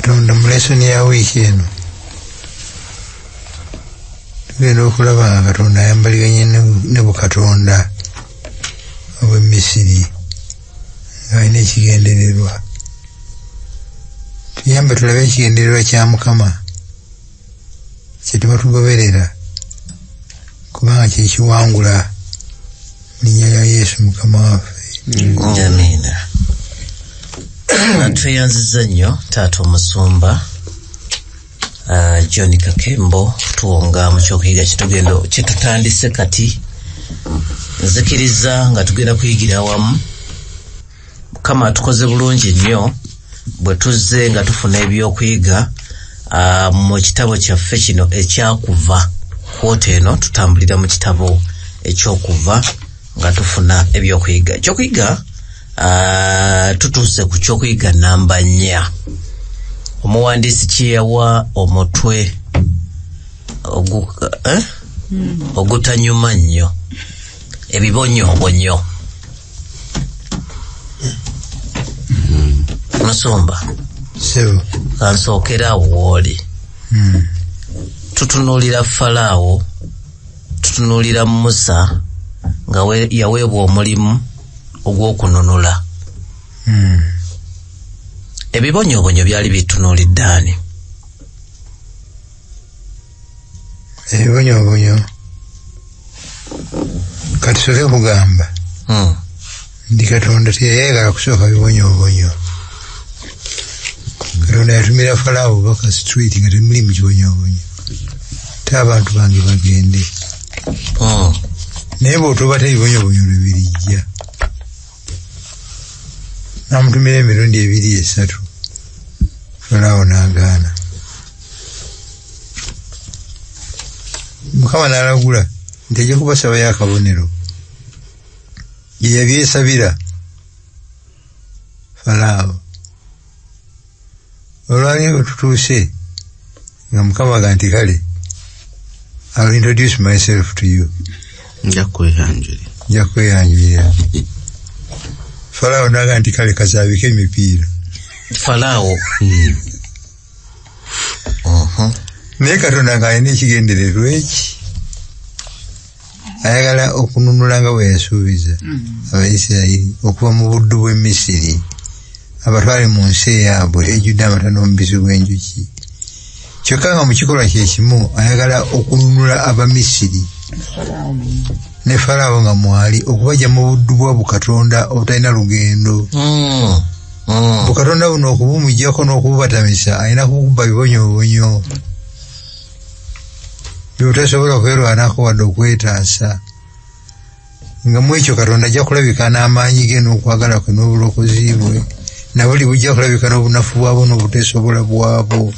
Katonda mu lesoni ya wiiki eno tugenda okulaba nga Katonda ayambaliganye ne bukatonda obw'e Misiri ng'alina ekigendererwa. Tuyambe tulabe ekigendererwa kya Mukama kye tuba tugoberera, kubanga kye kiwangula mu linnya lya Yesu Mukama waffe. Amiina. Tweyanziza nnyo taata omusumba John Kakembo tuwonga mu kyokuyiga kyetutandise kati. Nzikiriza nga tugenda kuyigira awamu. Mukama atukoze bulungi nnyo bwe tuzze nga tufuna ebyokuyiga mu kitabo kyaffe kino ekyakuva. Kwota eno tutambulira mu kitabo ekyokuva nga tufuna ebyokuyiga. Ekyokuyiga tutuuse ku kyokuyiga namba 4. Omuwandiisi kye yawa omutwe ogutanyuma nnyo, ebibonyoobonyo. Musumba, kansookera awo wooli. Tutunuulira Falaawo, tutunuulira Musa nga yaweebwa omulimu ogw'okununula. Ebibonyoobonyo byali bitunuulidde ani? Ebibonyoobonyo katusooke kugamba nti Katonda teyayagala kusooka bibonyoobonyo. Katonda yatumira Falaawo baka street nga temuli mu kibonyoobonyo, te abantu bange bagende. Naye bw'otoba tebibonyoobonyo lwe birijja. Namutumira emirundi 2 3, Falaawo n'agaana. Mukama n'alagula nti ajja kubasabayo akabonero. Ye yabyesabira Falaawo. Olwali bwe tutuuse nga Mukama aga nti kale, I'll introduce myself to you. Nja kweyanjulira. Falaawo n'aga nti kale kasaabike emipiira. Falaawo. Naye Katonda ng'alina ekigendererwa eki, ayagala okununula nga bwe yasuubiza Abayisirayiri okuva mu buddu bw'e Misiri, abatwale mu nsi eyaabwe ejjudde amata n'omubisi gw'enjuki. Kyokka nga mu kikolwa kye kimu ayagala okununula Abamisiri ne Falaawo nga mwali, okubajja mu buddu bwa bukatonda obutalina lugendo. Bukatonda buno okubumuggyako n'okububatamisa alina kukuba bibonyoobonyo by'otasobola kwerwanako wadde okwetaasa. Nga mu ekyo Katonda ajja kulabika n'amaanyi ge n'okwagala kwe n'obulokozi bwe, na buli bujja kulabika n'obunafu bwabwo n'obuteesobola bwabwo.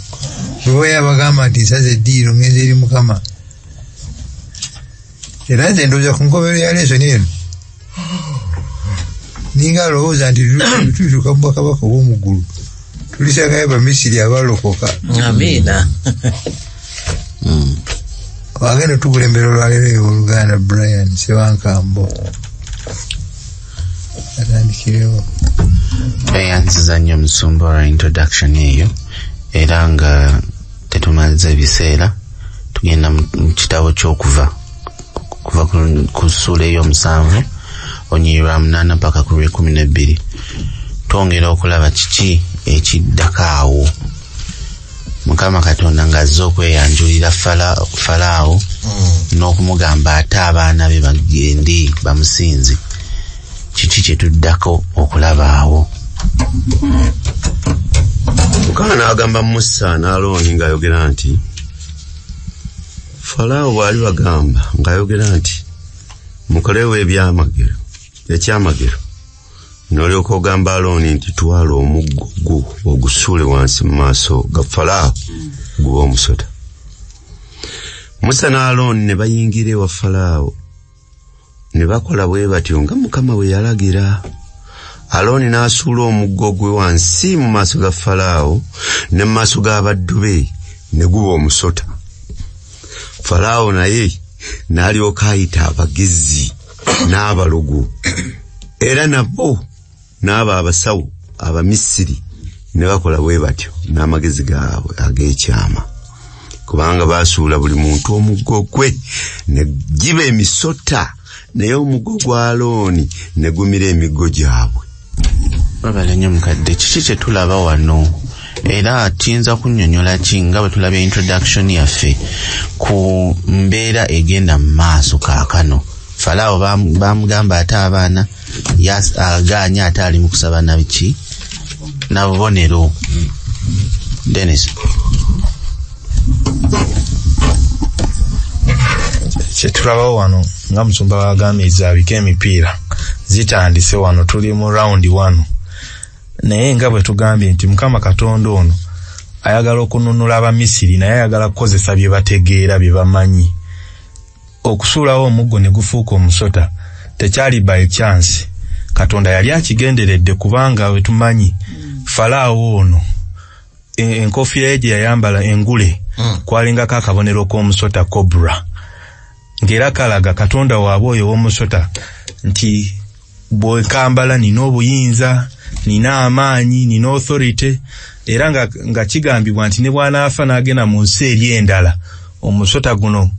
Bwe yabagamba nti nsaze eddiiro ngenze eri Mukama. Era nze ndowooza ku nkomerero ya lesoni eno ninga alowooza nti tulituuka mu bwakabaka obw'omu ggulu tulisangayo Abamisiri abalokoka. Amiina. Wagenda tukulembera olwaleero oluganda Brian Sewankambo atandikirewo. Tweyanziza nnyo musumba olwa introduction eyo, era nga tetumaliza ebiseera tugenda mu kitabo ky'okuva kuva ku ssuula ey'omusanvu olunyiriri lwa 8 paka ku lw'e12. Twongera okulaba kiki ekiddako awo. Mukama Katonda ng'azze okweyanjulira Falaawo n'okumugamba ate abaana be bagende bamusinze. Kiki kye tuddako okulaba awo? Mukama n'agamba Musa ne Alooni ng'ayogera nti, Falaawo bw'alibagamba ng'ayogera nti, mukolewo ekyamagero, n'olyoka ogamba Alooni nti twala omuggo gwo ogusuule wansi mu maaso ga Falaawo gube omusota. Musa ne Alooni ne bayingira ewa Falaawo ne bakola bwe batyo nga Mukama bwe yalagira. Alooni n'asuula omuggo gwe wansi mu maaso ga Falaawo ne mu maaso g'abaddu be ne guba omusota. Falaawo naye n'alyoka ayita abagezi n'abalogo, era nabo n'abo abasawo Abamisiri Ne bakola bwe batyo n'amagezi gaabwe ag'ekyama, kubanga baasuula buli muntu omuggo gwe ne giba emisota, naye omuggo gwa Alooni ne gumira emiggo gyabwe. Webale nnyo mukadde. Kiki kye tulaba wano? Era tuyinza kunnyonnyola ki nga bwe tulabye introduction yaffe ku mbeera egenda mu maaso kaakano? Falaawo bamugamba ate abaana agaanye, ate ali mu kusaba na biki na bubonero. Dennis, kyetulabawo wano nga musumba wagambye ezaabika emipiira zitandise wano, tuli mu round 1. Naye nga bwe tugambye nti Mukama Katonda ono ayagala okununula Abamisiri, naye ayagala kukozesa bye bategeera, bye bamanyi. Okusuulawo omuggo ne gufuuka omusota tekyali by chance. Katonda yali akigenderedde, kubanga we tumanyi Falaawo ono enkofiira ye gye yayambala engule kwalingako akabonero k'omusota cobra, ng'era kalaga Katonda waabwe oyo ow'omusota nti bwekambala nina obuyinza, nina amaanyi, nina authority. Era nga kigambibwa nti ne bw'anaafa n'agenda mu nsi eri endala, omusota guno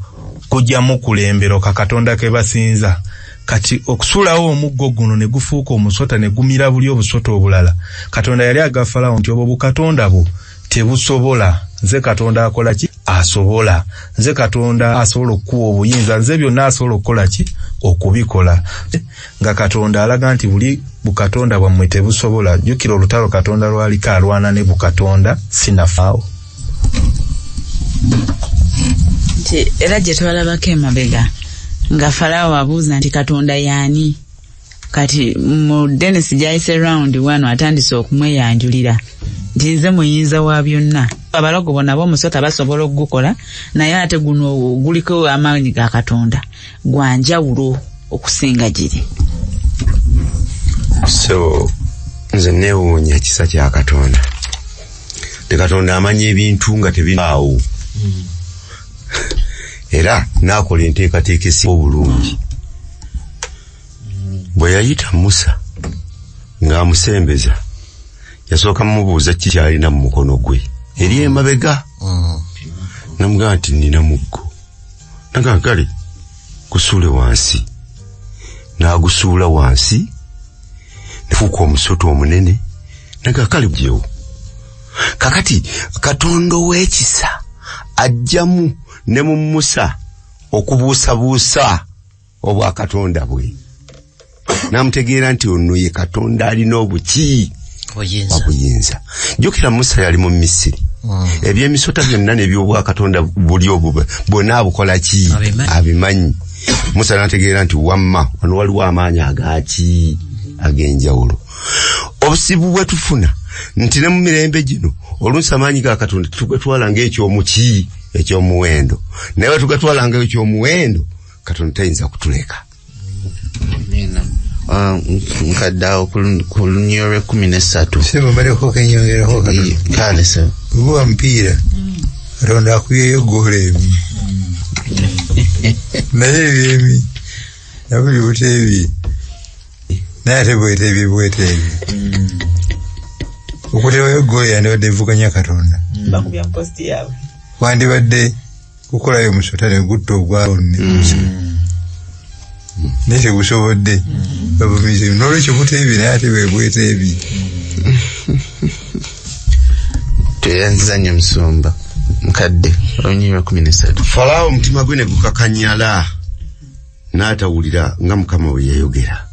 gujja mukulembera ka Katonda ke basinza. Kati okusuulawo omuggo guno ne gufuuka omusota ne gumira buli obusota obulala, Katonda yali aga Falaawo nti obwo bukatonda bwo tebusobola, nze Katonda akola ki? Asobola. Nze Katonda asobola okukuwa obuyinza, nze byonna asobola okukola ki? Okubikola. Nga Katonda alaga nti buli bukatonda bwammwe tebusobola. Jjukira olutalo Katonda lwaliko alwana ne bukatonda sinafaawo. Nti era gye twalabako emabega nga Falaawo abuuza nti Katonda y'ani? Kati mu Dennis gy'ayise round 1 atandise okumweyanjulira nti nze muyinza wa byonna. Abalogo bonna b'omusota basobola okugukola, naye ate guno guliko amaanyi ga Katonda gwa njawulo okusinga giri. So nze neewuunya ekisa kya Katonda. Ne Katonda amanya ebintu nga tebibaawo, era n'akola enteekateeka esinga obulungi. Bwe yayita Musa ng'amusembeza, yasooka mumubuuza ki ky'alina mu mukono gwe eri emabega. Namugamba nti nina muggo. Nagamba kale gusuule wansi. N'agusuula wansi nefuuka omusota omunene. Nagamba kale gyewo. Kakati Katonda ow'ekisa ajjamu ne mu Musa okubuusabuusa obwakatonda bwe, n'amutegeera nti ono ye Katonda alina obuki obuyinza. Jjukira Musa yali mu Misiri, ebyemisota byonna n'ebyobwakatonda buli obwo bwonna abukola ki? Abimanyi. Musa n'ategeera nti wamma wano waliwo amaanyi agaki ag'enjawulo. Obusibu bwe tufuna nti ne mu mirembe gino oluusi amaanyi ga Katonda tugatwala ng'ekyomuki ekyomuwendo, naye bwe tugatwala ng'ekyomuwendo Katonda tayinza kutuleka. Nkadde awo ku lunyiriri lw'ekkumi n'essatu. Sebo mbaleko kenyongerako katono. Kale sebo. Guba mupiira Katonda akubyeyo ggoolo emu, naye ebyemi nabuli buteebye, naye ate bweteebye bweteebye. Okuteebayo ggoolo yandibadde evuganya Katonda, wandibadde kukolayo omusota ne gutta ogwa Alooni ne Musa, naye tegusobodde, bavumize. N'olwekyo buteebye naye ate bwe bweteebye. Tweyanziza nnyo musumba. Mukadde olunyiriri lw'ekkumi n'essatu. Falaawo omutima gwe ne gukakanyala n'atawulira nga Mukama bwe yayogera.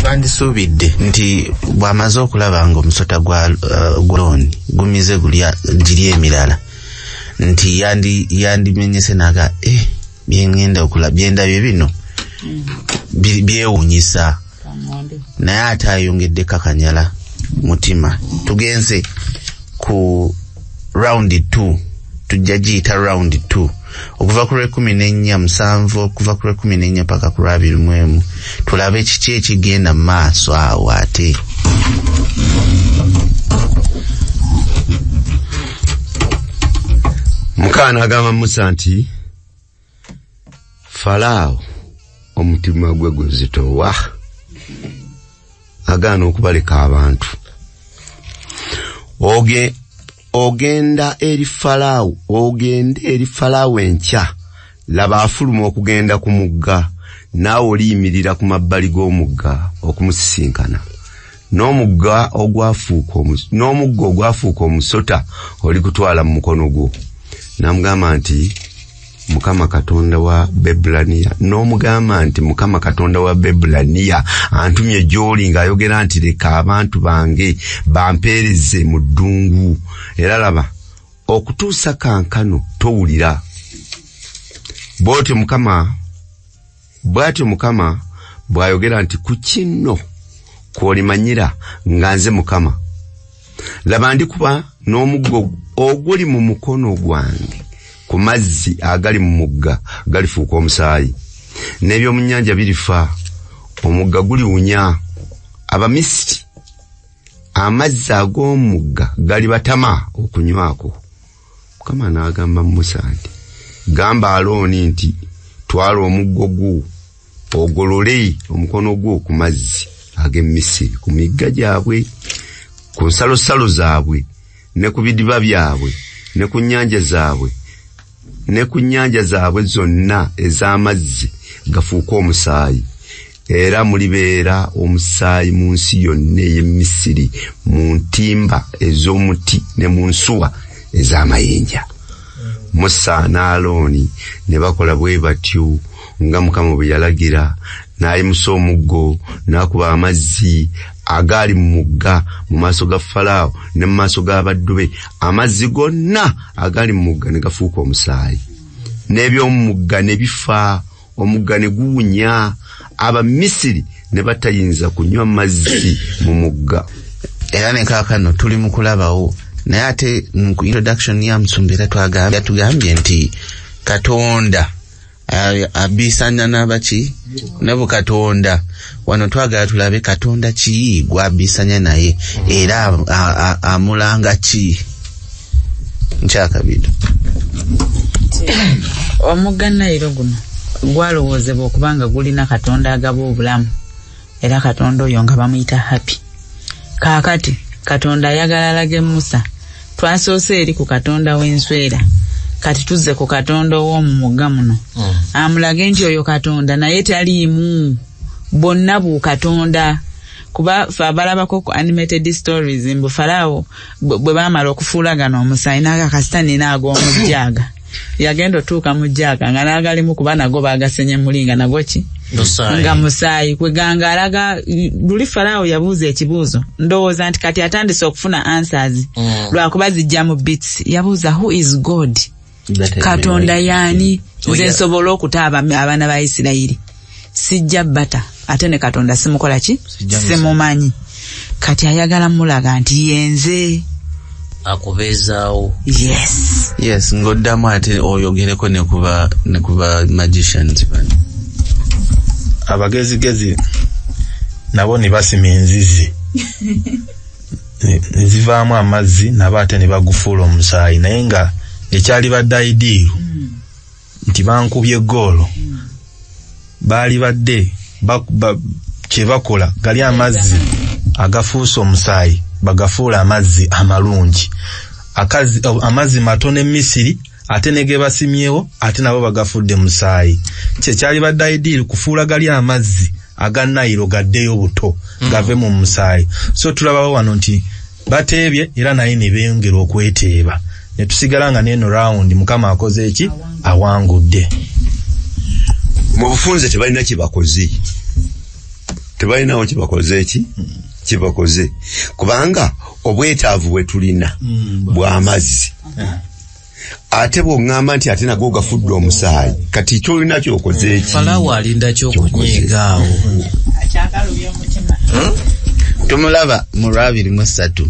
Bandisuubidde nti bw'amaze okulaba nga omusota gwa Alooni gumize giri emirala, nti yandimenyese n'aga byengenda okulaba byendabye bino byewuunyisa, naye ate ayongedde kakanyala mutima. Tugenze ku round 2, tujja giyita round 2, okuva ku lw'ekkumi n'ennya musanvu, okuva ku lw'ekkumi n'ennya paka ku lw'abiri mu emu, tulabe kiki ekigenda mu maaso awo ate. Mukama n'agamba Musa nti Falaawo omutima gwe guzitowa, agaana okubaleka abantu. Ogenda eri Falaawo, ogende eri Falaawo enkya, laba afuluma okugenda ku mugga, naawe oliyimirira ku mabbali g'omugga okumusisinkana. N'omugga ogwafuuka omusota olikutwala mu mukono gwo. N'amugamba nti Mukama Katonda wa Bebbulaniya, n'omugamba nti Mukama Katonda wa Bebbulaniya antumye gy'oli ng'ayogera nti leka abantu bange bampeereze mu ddungu. Era laba okutuusa kankano towulira. Bw'atyo Mukama bw'ayogera nti ku kino kw'olimanyira nga nze Mukama. Laba ndikuba n'omuggo oguli mu mukono gwange ku mazzi agali mu mugga galifuuka omusaayi, n'ebyomu nnyanja birifa, omugga guliwunya. Abamisiri amazzi ag'omugga galibatama okunywako. Mukama n'agamba Musa nti gamba Alooni nti twala omuggo gwo ogolole omukono gwo ku mazzi ag'e Misiri, ku migga gyabwe, ku nsalosalo zaabwe, ne ku bidiba byabwe, ne ku nnyanja zaabwe, ne ku nnyanja zaabwe zonna ez'amazzi gafuuke omusaayi. Era mulibeera omusaayi mu nsi yonna ey'e Misiri, mu ntimba ez'omuti ne mu nsuwa ez'amayinja. Musa ne Alooni ne bakola bwe batyo nga Mukama bwe yalagira. N'ayimusa omuggo n'akuba amazzi agaali mu mugga mu maaso ga Falaawo ne mu maaso g'abaddu be. Amazzi gonna agaali mu mugga ne gafuuka omusaayi, n'eby'omu mugga ne bifa, omugga ne guwunya. Abamisiri ne batayinza kunywa mazzi mu mugga. Era ne kaakano tuli mu kulabawo, naye ate mu introduction ya Musumba era tugambye nti Katonda abisanya n'abaki nabo. Katonda wano twagala tulabe Katonda ki gw'abisanya naye, era amulanga ki. Nkyakabiri omugga Nayiro guno gwalowoozebwa okubanga gulina Katonda agaba obulamu, era Katonda oyo nga bamuyita Hapi. Kaakati Katonda ayagala alage Musa, twasoose eri ku Katonda w'enswera, kati tuzze ku Katonda ow'omu mugga muno. Amulage nti oyo Katonda naye taliimu, bonna bu Katonda. Kuba ffe abalabako ku animated stories mbu Falaawo bwe baamala okufuulagana omusaayi n'aga kasita nina ag'omujjaaga, yagenda otuuka mu jjaaga nga n'agalimu kuba nago baagasenye muli nga nago ki nga musaayi. Kweganga alaga luli Falaawo yabuuza ekibuuzo, ndowooza nti kati atandise okufuna answers lwakuba zijja mu bits. Yabuuza who is God, Katonda yaani? Nze nsobola okuta abaana ba Isirayiri, sijja bata, ate ne Katonda simukola ki, simumanyi. Kati ayagala mulaga nti yenze akubeezaawo. Yes, yes. Ng'oddamu ate oyogereko ne kuba magicians bano abagezigezi nabo ne basima enzizi ne zivaamu amazzi, nabo ate ne bagufuula omusaayi. Naye nga ekyali badde idiiru nti bankubye eggoolo, baali badde kye bakola gali amazzi agafuuse omusaayi bagafuula amazzi amalungi, amazzi matono e Misiri, ate ne ge basimyewo ate nabo bagafudde musaayi. Kyekyali badde idiiru kufuula gali amazzi aga Nayiro gaddeyo buto gave mu musaayi. So tulabawo wano nti bateebye era naye ne beeyongera okweteeba, ne tusigala nga n'eno rawundi Mukama akoze eki, awangudde. Mu bufunze tebalina kye bakoze, tebalinawo kye bakoze eki kye bakoze, kubanga obwetaavu bwe tulina bw'amazzi. Ate bw'oŋŋamba nti ate nago gafudde omusaayi, kati ky'olina ky'okoze eki? Falaawo alinda ky'okunyiiga awo. Tumulaba mu 23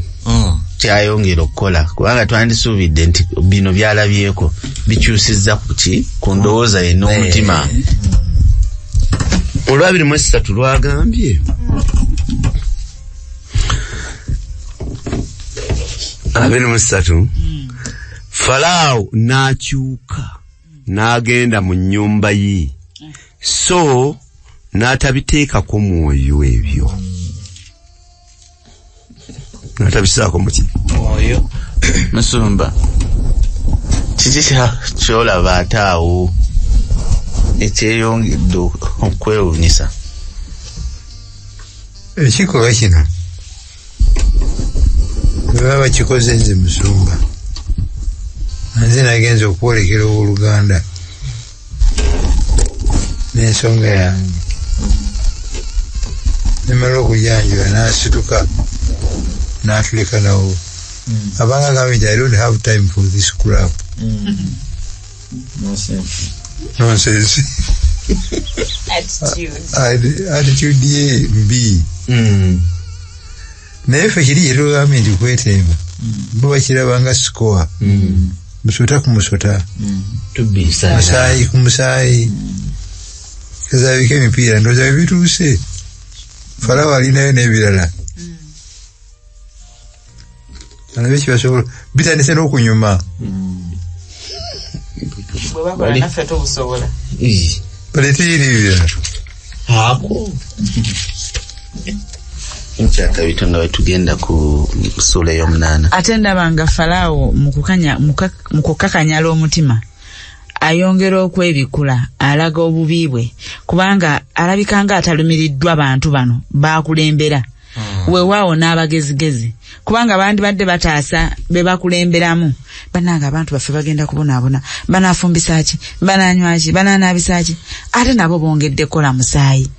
kyayongera okukola, kubanga twandisuubidde nti bino byalabyeko bikyusizza ku ki, ku ndowooza ye n'omutima. Olwabiri mu esatu lwagambye 23 Falaawo n'akyuka n'agenda mu nnyumba ye, so n'atabiteekako mwoyo ebyo, n'atabisaako muki Mwoyo. Musumba, kiki kyolaba ate awo ekyeyongedde okwewuunyisa? Ekikolwa kino bwe baba bakikoze nze musumba, nze nagenza okwolekera owooluganda n'ensonga yange, nemala okujanjula n'asituka n'atuleka nawo. Abanga agambye nti I don't have time for this crap. Nonsense. Attitude ye mbi. Naye ffe kiri kye tugambye nti kwetemba, bo bakiraba nga sikowa. Musota ku musota, musaayi ku musaayi, kazaabiko emipiira ndowooza bwe bituuse. Falaawo alinayo n'ebirala. Alabe kibasobola bitandise n'okunyuma. Bwe bakola naffe tubusobola. Baleeteyo n'ebirala. Ako nkyakabito nga wetugenda ku ssuula ey'omunaana. Ate ndaba nga Falaawo mu kukakanyala omutima ayongera okwebikula, alaga obubi bwe, kubanga alabika nga atalumiriddwa bantu bano bakulembera. Weewaawo n'abagezigezi, kubanga bandibadde bataasa be bakulemberamu. Bannange abantu baffe bagenda kubonaabona, banaafumbisa ki, banaanywa ki, banaanaabisa ki, ate nabo bongedde kukola musaayi.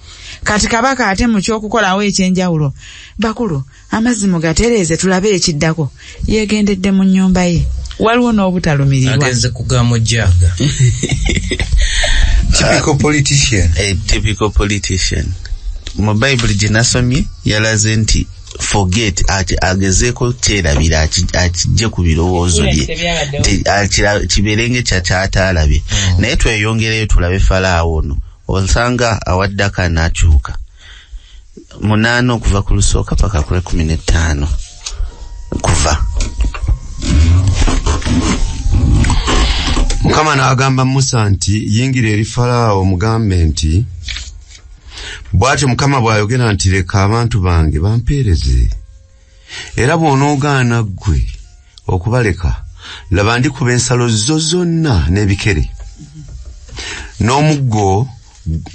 Kati kabaka ate mu ky'okukolawo ekyenjawulo, bakulu amazzi mugatereeze tulabe ekiddako, yeegendedde mu nnyumba ye. Waliwo n'obutalumirirwa. Agenze kugamba jjaga. Typical politician. A typical politician. Mu Bayibuli gye nasomye yalaze nti forget, agezeeko kyerabira, akijje ku birowoozo bye, kibeere ng'ekyakyataalabye. Naye tweyongereyo tulabe Falaawo ono, osanga awaddako anaakyuka. 8 okuva ku lusooka paka ku 15 kuva. Mukama n'agamba Musa nti yingira eri Falaawo omugambe nti bw'atyo Mukama bw'ayogera nti leka abantu bange bampeereze, era bw'onoogaana ggwe okubaleka, laba ndikuba ensalo zo zonna n'ebikere,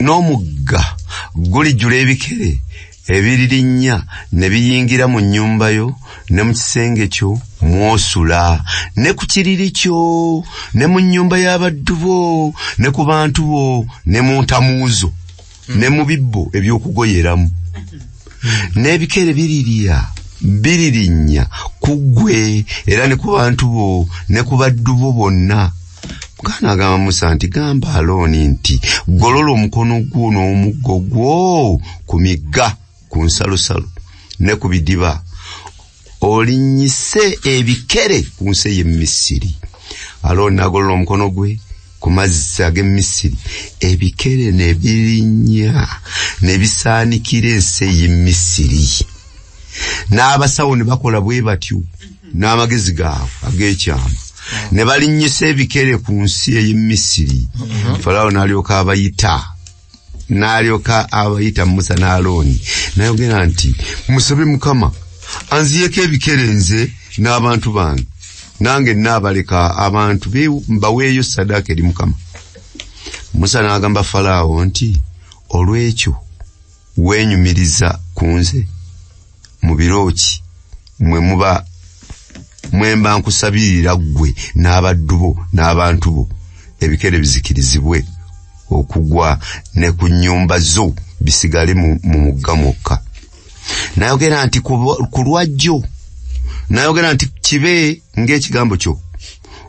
n'omugga gulijjula ebikere ebiririnnya ne biyingira mu nnyumba yo ne mu kisenge kyo mw'osula, ne ku kiriri kyo, ne mu nnyumba y'abaddu bo, ne ku bantu bo, ne mu ntamuuzo, ne mu bibbo eby'okugoyeramu. N'ebikere biririnnya ku ggwe era ne ku bantu bo ne ku baddu bo bonna. Mukama agamba Musa nti gamba Alooni nti golola omukono gwo n'omuggo gwo ku migga, ku nsalosalo ne ku bidiba, olinnyise ebikere ku nsi ey'e Misiri. Alooni n'agolola omukono gwe ku mazzi ag'e Misiri, ebikere ne birinnya ne bisaanikira ensi ey'e Misiri. N'abasawo ne bakola bwe batyo n'amagezi gaabwe ag'ekyama, ne balinnyisa ebikere ku nsi ey'e Misiri. Falaawo n'alyoka abayita Musa ne Alooni, n'ayogera nti musabe Mukama anziyeko ebikere nze n'abantu bange, nange nnaabaleka abantu mbaweeyo ssaddaaka eri Mukama. Musa n'agamba Falaawo nti olw'ekyo weenyumiriza ku nze mu biro ki mwe muba mwemba nkusabirira ggwe n'abaddu bo n'abantu bo, ebikere bizikirizibwe okugwa ne ku nnyumba zo bisigale mu mugga mwokka. N'ayogera nti ku lwajjo, n'ayogera nti kibe ng'ekigambo kyo,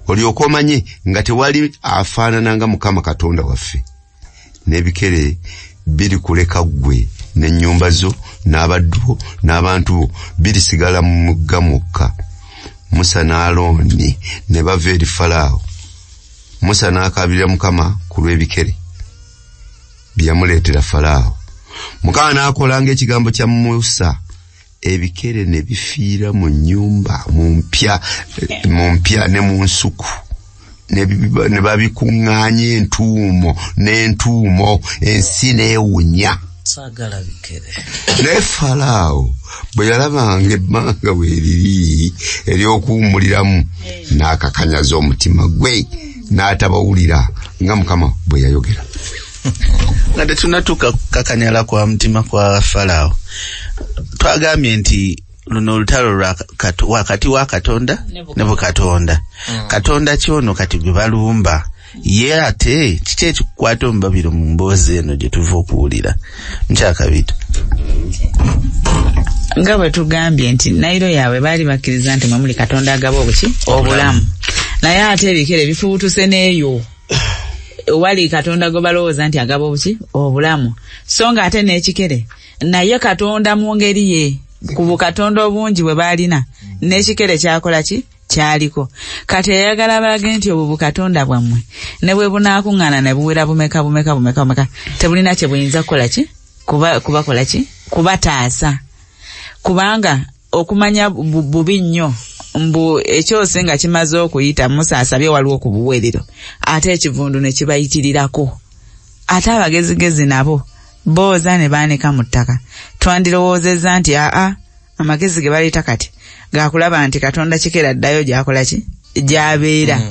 olyoke omanye nga tewali afaanana nga Mukama Katonda waffe. N'ebikere birikuleka ggwe n'ennyumba zo n'abaddu bo n'abantu bo, birisigala mu mugga mwokka. Musa ne Alooni ne bava eri Falaawo. Musa n'akaabirira Mukama ku lw'ebikere bye yamuleetera Falaawo. Mukama n'akola ng'ekigambo kya Musa, ebikere ne bifiira mu nnyumba mu mpya ne mu nsuku, ne babikuŋŋaanya entuumo n'entuumo, ensi n'ewunya. Saagala bikere. Naye Falaawo bwe yalabanga ebbanga bwe riri ery'okuwummuliramu, n'akakanyaza omutima gwe n'atabawulira nga Mukama bwe yayogera. Nga tetunnatuuka kukakanyala kwa mutima kwa Falaawo, twagambye nti luno olutalo lwa wakati wa Katonda ne Bukatonda. Katonda ki ono kati gwe balumba? Ye ate kiki ekikukwata omubabiro mu mboozi eno gye tuva okuwulira? Mukyakabito. Nga bwe tugambye nti Nayiro yaabwe baali bakkiriza nti mwe muli Katonda agaba obuki? Obulamu. Naye ate ebikere bifuutuse n'eyo wali Katonda gwe balowooza nti agaba obuki? Obulamu. So nga ate n'ekikere naye Katonda mu ngeri ye, ku bukatonda obungi bwe baalina, n'ekikere kyakola ki? Kyaliko. Kati eyagala abalage nti obwo bukatonda bwammwe ne bwe bunaakuŋŋaana ne buwera bumeka bumeka bumeka bumeka, tebulina kye buyinza kukola ki? Kubakola ki? Kubataasa. Kubanga okumanya bubi nnyo mbu ekyose nga kimaze okuyita, Musa asabye waliwo ku buweerero, ate ekivundu ne kibayitirirako. Ate abagezigezi nabo booza ne baanika mu ttaka. Twandirowoozezza nti aa amagezi ge baleeta kati gakulaba nti Katonda kikera addayo gy'akola ki? Gy'abeera.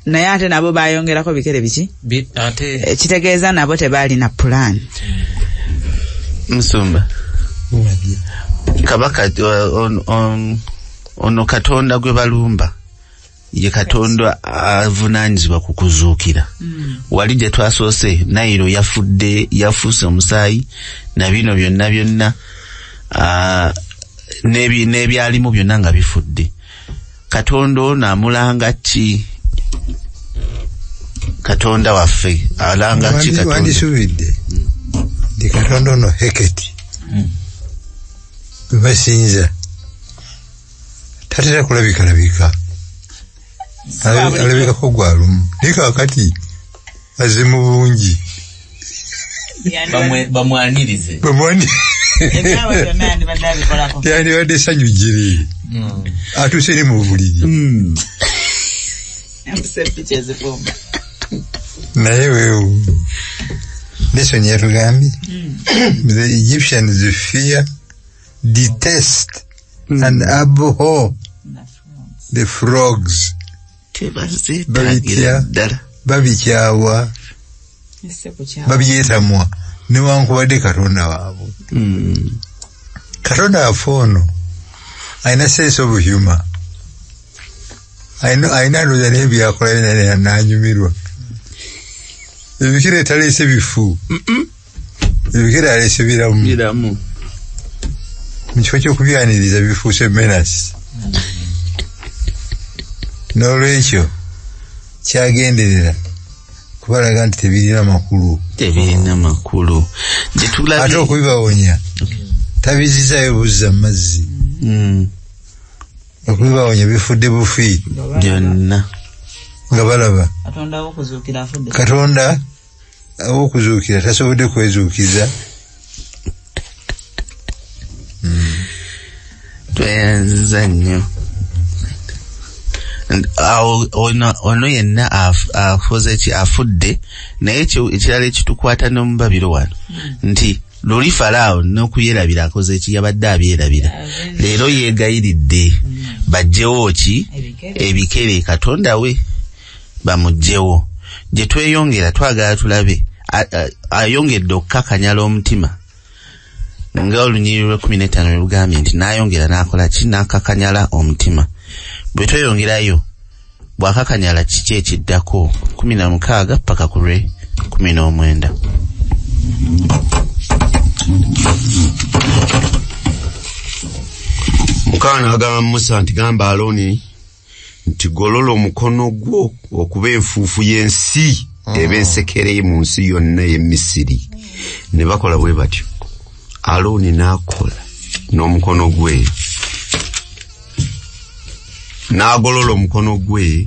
Naye ate nabo bayongerako bikere biki? Ate Kitegeeza nabo tebaalina pulaani. Musumba. Kabaka ono Katonda gwe balumba ye Katonda avunaanyizibwa ku kuzuukira. Wali gye twasoose Nayiro yafudde, yafuuse omusaayi na bino byonna byonna, n'ebyalimu byonna nga bifudde. Katonda ono amulanga ki? Katonda waffe alanga ki Katonda? Wandisuubidde nti Katonda ono Heketi gwe basinza tatera kulabikalabika, alabikako gwa lumu, naye kaakati azze mu bungi. Bamwanirize. Ebyabwe byonna yandibadde abikolako. Yandibadde essanyu giri atuuse ne mu buliri. Empiki ezifumba. Naye weewo lesson yatugambye the Egyptians fear, detest and abhor the frogs. Tebazeetaagira ddala. Babikyawa, babyetamwa newankubadde Katonda waabwe. Katonda waffe ono alina sense of humor, alina ndowooza naye byakola naye nanyumirwa. Ebikere taleese bifu, ebikere aleese biramu. Biramu. Mu kifo ky'okubyaniriza bifuuse menace. N'olwekyo kyagenderera kubalaga nti tebirina makulu. Tebirina makulu. Ate okubibawonya tabizizaayo buzza mazzi. Okubibawonya bifudde bufi byonna nga balaba Katonda w'okuzuukira afudde. Katonda ow'okuzuukira tasobodde kwezuukiza. Tweyanziza nnyo. Awo ono yenna akoze ki? Afudde. Naye ekirala ekitukwata n'omubabiro wano nti luli Falaawo n'okuyerabira akoze ki? Yabadde abyerabira. Leero yeegayiridde baggyewo ki? Ebikere. Katonda we bamuggyewo. Gye tweyongera twagala tulabe ayongedde okukakanyala omutima nga olunyiriri lw'ekumi n'ettaano lwe lugambye nti n'ayongera n'akola ki? N'akakanyala omutima. Bwe tweyongerayo bw'akakanyala kiki ekiddako? 16 paka ku lwe 19. Mukama n'agamba Musa nti gamba Alooni nti golola omukono gwo okuba enfuufu y'ensi eba ensekere mu nsi yonna ey'e Misiri. Ne bakola bwe batyo. Alooni n'akola n'omukono gwe, n'agolola omukono gwe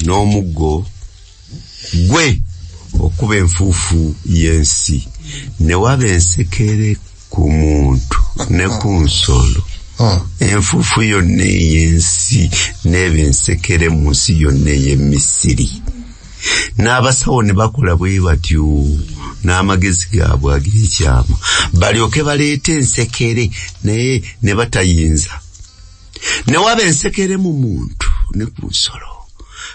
n'omuggo gwe okuba enfuufu y'ensi, ne waba ensekere ku muntu ne ku nsolo. Enfuufu yonna ey'ensi n'eba ensekere mu nsi yonna ey'e Misiri. N'abasawo ne bakola bwe batyo n'amagezi gaabwe ag'ekyama, balyoke baleete ensekere, naye ne batayinza. Ne waba ensekere mu muntu ne ku nsolo.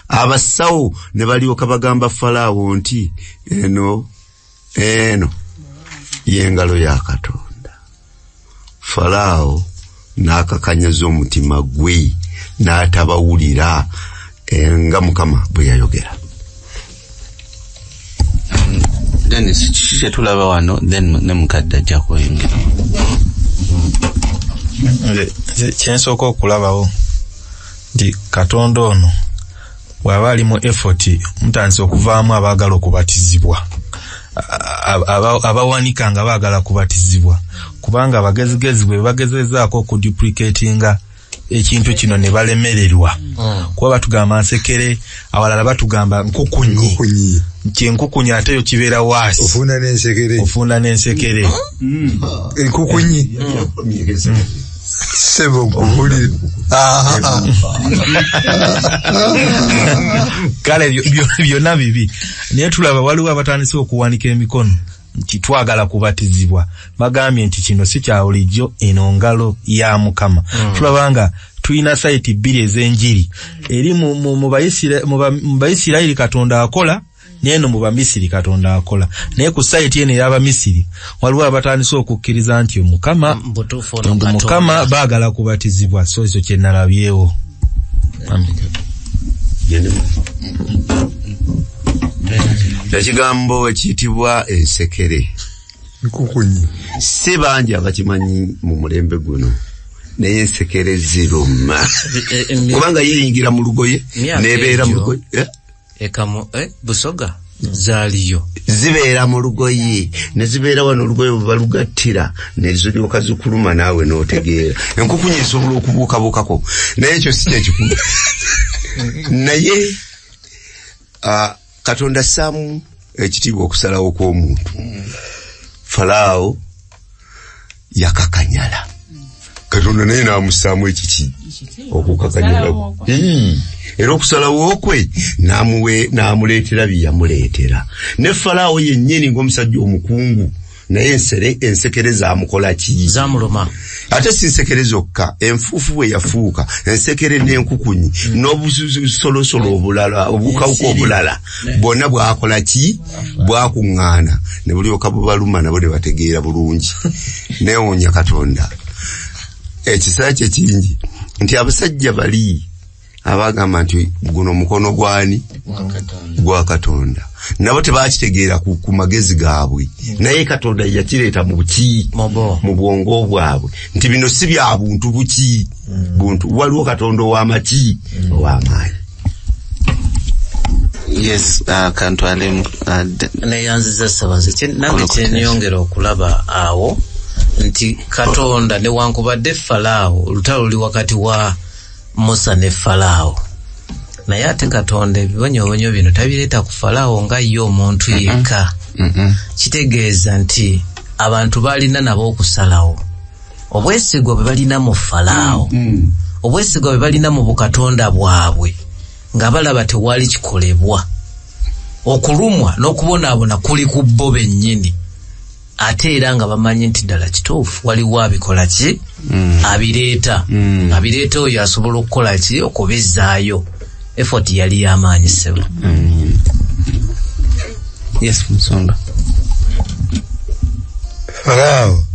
Abasawo ne balyoka bagamba Falaawo nti eno y'engalo ya Katonda. Falaawo n'akakanyaza omutima gwe n'atabawulira nga Mukama bwe yayogera. Dennis, kiki kye tulaba wano then ne mukadde ajja kweyongera. Kye nsooka okulabawo nti Katonda ono bw'aba ali mu effort mutandise okuvaamu abaagala okubatizibwa, abawanika nga baagala kubatizibwa, kubanga abagezigezi bwe bagezezaako okuduplicatinga ekintu kino ne balemererwa. Kuba batugamba nsekere, awalala batugamba nkukunyi. Nti enkukunyi ate yo kibeera waasi. Ofunda n'ensekere. Ofunda n'ensekere. Enkukunyi. Sebo nkubulire. Kale byonna bibi. Naye tulaba waliwo abatandise okuwanika emikono nti twagala kubatizibwa. Bagambye nti kino si kya bulijjo, eno ngalo ya Mukama. Tulaba nga tulina sayiti bbiri ez'enjiri. Eri mu Bayisirayiri Katonda akola, n'eno mu Bamisiri Katonda akola. Naye ku sayiti eno ey'Abamisiri waliwo abatandise okukkiriza nti Mukama Mukama baagala kubatizibwa. So ekyo kye nalabyewo. Ekigambo ekiyitibwa ensekere nkukunyi si bangi abakimanyi mu mulembe guno, naye ensekere ziruma kubanga yeyingira mu lugoye nebeera mu lugoye ekamu Busoga zaaliyo zibeera mu lugoye ne zibeera wano olugoye bwe balugattira ne ziryoka zikuluma naawe n'otegeera. Enkukunyi esobola okubuukabuukako, naye ekyo si kyekikulu. Naye Katonda assaamu ekitiibwa okusalawo kw'omuntu. Falaawo yakakanyala, Katonda naye n'amussaamu ekiki okukakanyala. Era okusalawo kwe n'amuleetera bye yamuleetera. Ne Falaawo yennyini ng'omusajja omukungu, naye ensekere zaamukola ki? Zaamuluma. Ate si nsekere zokka, enfuufu bwe yafuuka, ensekere n'enkukunyi n'obusolosolo obulala, obukawuka obulala, bwonna bwakola ki? Bwakuŋŋaana ne bulyoka bubaluma, nabo ne bategeera bulungi. Neewuunya Katonda ekisa kye kingi nti abasajja bali abagamba nti guno mukono gwani? Gwa Katonda. Nabo tebakitegeera ku magezi gaabwe, naye Katonda yakireeta mu buki, mu bwongo bwabwe nti bino si bya buntu buki buntu, waliwo Katonda ow'amaki ow'amaanyi. Yes, kantwale neyanziza Ssabanze. Nange kyenyongera okulaba awo nti Katonda newankubadde Falaawo, olutalo luli wakati wa Musa ne Falaawo, naye ate Katonda ebibonyoobonyo bino tabireeta ku Falaawo nga ye omuntu yekka. Kitegeeza nti abantu balina nabo okusalawo. Obwesigwa bwe balina mu Falaawo, obwesigwa bwe balina mu bukatonda bwabwe, nga balaba tewali kikolebwa. Okulumwa n'okubonaabona kuli ku bo bennyini, ate era nga bamanyi nti ddala kituufu waliwo abikola ki? Abireeta. Abireeta oyo asobola okukola ki? Okubizzaayo. Effort yali y'amaanyi ssebo. Yes, Musonga. Falaawo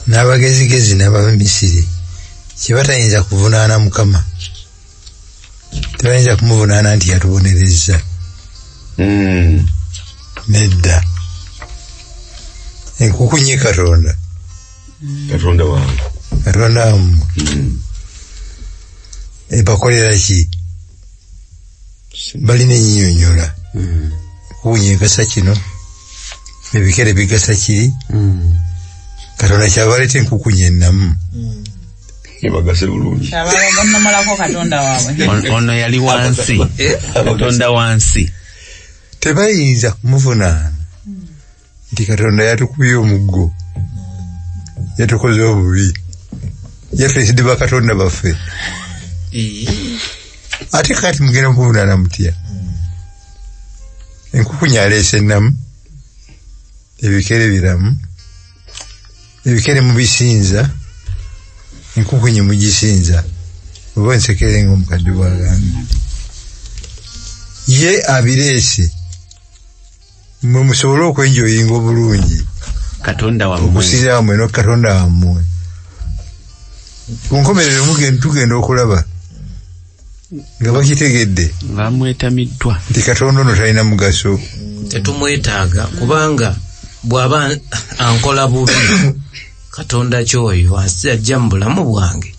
n'abagezigezi n'Abamisiri kye batayinza kuvunaana Mukama, tebayinza kumuvunaana nti yatubonerezza. Nedda. Enkukunyi Katonda. Katonda wange. Katonda wammwe. Ebakolera ki? Balina ennyonnyola. Enkukunyi egasa kino, ebikere bigasa kiri. Katonda kyabaleeta enkukunyi ennamu. Ebagase bulungi. Kyababagonomalako Katonda waabwe. Ono yali wansi. Katonda wansi. Tebayinza kumuvunaana nti Katonda yatukubye omuggo, yatukoze obubi, yaffe sidde bakatonda baffe. Ate kati mugenda muvunaana mutya? Enkukunyi aleese ennamu, ebikere biramu, ebikere mubisinza, enkukunyi mugisinza, oba ensekere ng'omukadde bw'agambye. Ye abireese mwe musobole okwenjoyinga obulungi Katonda wammwe, okusinza wammwe ne Katonda wammwe. Ku nkomerero tugenda okulaba nga bakitegedde bamwetamiddwa nti Katonda ono talina mugaso, tetumwetaaga, kubanga bw'aba ankola bubi Katonda ky'oyo ajja mu bulamu bwange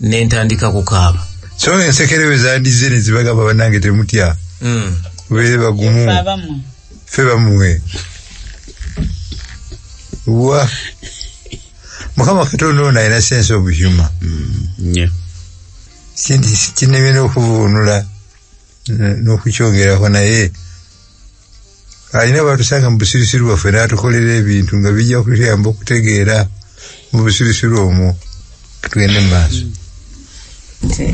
ne ntandika kukaaba. So ensekere bwe zandize ne zibagamba bannange temutya, mubeere bagumu, ffe bammwe. Wa Mukama Katonda ono alina sense of humor. Kinnemye n'okuvuunula n'okukyongerako, naye alina batusanga mu busirusiru bwaffe n'atukolera ebintu nga bijja kutuyamba okutegeera mu busirusiru omwo. Tugende mu maaso.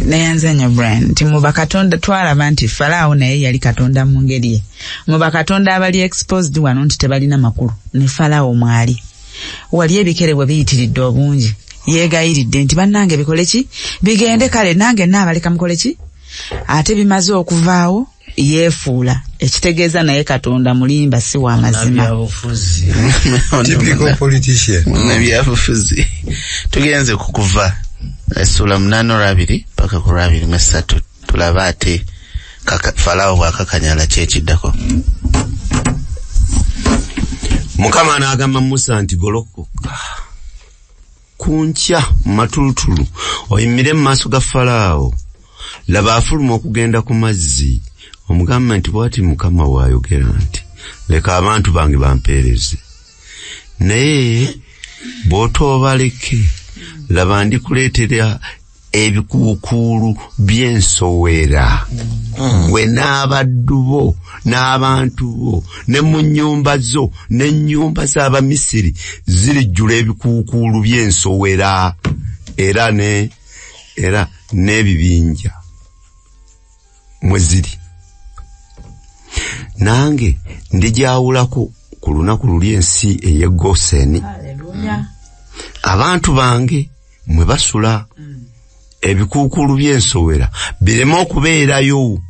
Neyanza nnyo Brian nti mu bakatonda twalaba nti Falaawo naye yali katonda mu ngeri ye. Mu bakatonda abali exposed wano nti tebalina makulu ne Falaawo mwali. Wali ebikere bwe biyitiridde obungi, yeegayiridde nti bannange bikole ki? Bigende kale nange naabaleka mukole ki? Ate bimaze okuvaawo yeefuula, ekitegeeza naye Katonda mulimba si wa mazima. Typical politician. Byabufuzi. Tugenze ku kuva essula 8:2 paka ku 23, tulaba ate Falaawo bw'akakanyala ki ekiddako. Mukama n'agamba Musa nti golokoka ku nkya mu matulutulu oyimire mu maaso ga Falaawo, laba afuluma okugenda ku mazzi, omugamba nti bw'ati Mukama bw'ayogera nti leka abantu bange bampeereze, naye bw'otoobaleke laba ndikuleetera ebikuukuulu by'ensowera gwe n'abaddu bo n'abantu bo ne mu nnyumba zo n'ennyumba z'Abamisiri zirijjula ebikuukuulu by'ensowera era n'ebibinja mwe ziri. Nange ndigyawulako ku lunaku luli ensi ey'e Goseni, abantu bange mwe basula, ebikuukuulu by'ensowera bireme okubeerayo,